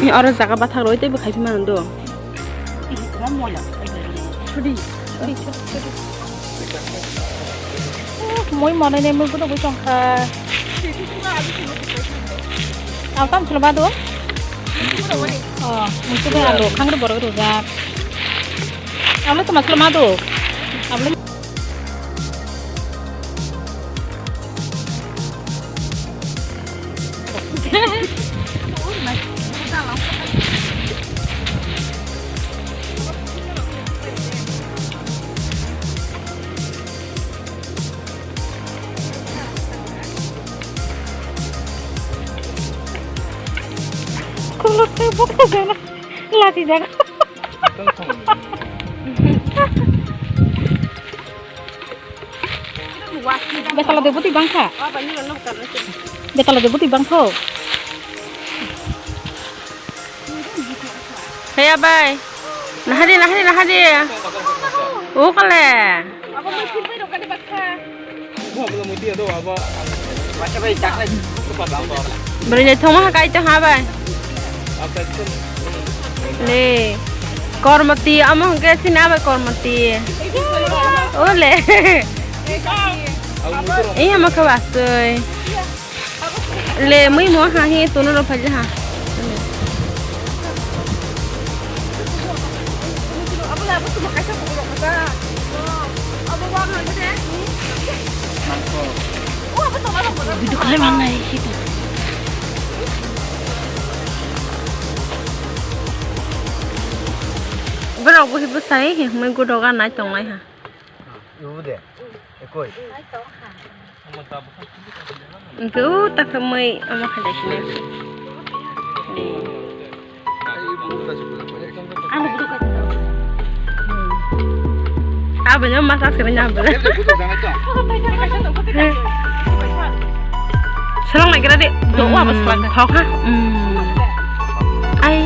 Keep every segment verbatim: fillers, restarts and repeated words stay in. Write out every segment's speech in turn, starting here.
Oro jaga bathak roi teibo khai mano do. Moi monai ne moi bono bui tongkha. Ang tam chwlwma do. Oh, muitu bai alu khangri borok rujak. Ang le tama chwlwma do. Ang le Kolok tei boksa jana lati jana. Betala de buti bangkha. Betala de buti bangkho. Heya bai. Nahadi, nahadi, nahadi. O kale. Bwrwi naithokma kha kaitor ha bai. Le. Kormoti, amo hwnkhe sini abai kormoti. O le. Iya ma kha bastwi. Le mui mo ha hi tono ro phaji ha. Video khalai manai hi to. Borok bo hi bwsai hi hwnwi gudok a nai tonglai ha. Ibu de. Ekoi. Hwnkhe o taksa mui omo khailai sini. Aboni masa sini nyamble. Selong lagi tadi. Do wa bas lagi. Thok ha. Ai.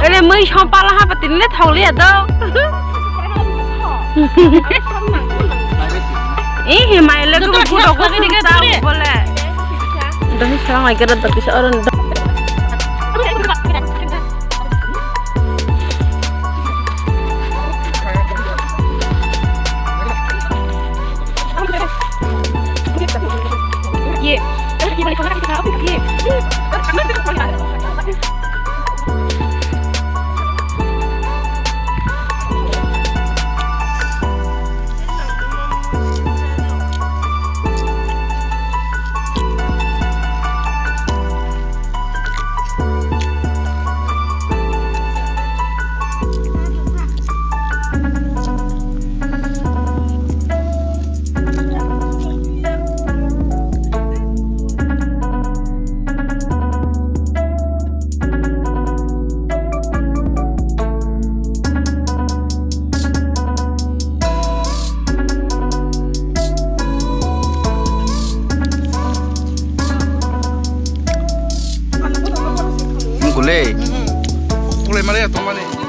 Ele mui som pala ha patin le thok liya do. Ih, mai le ko budak ko lagi dikit ta bole. Dohi selong lagi tadi seorang. Gule. Gule mare ya tomane.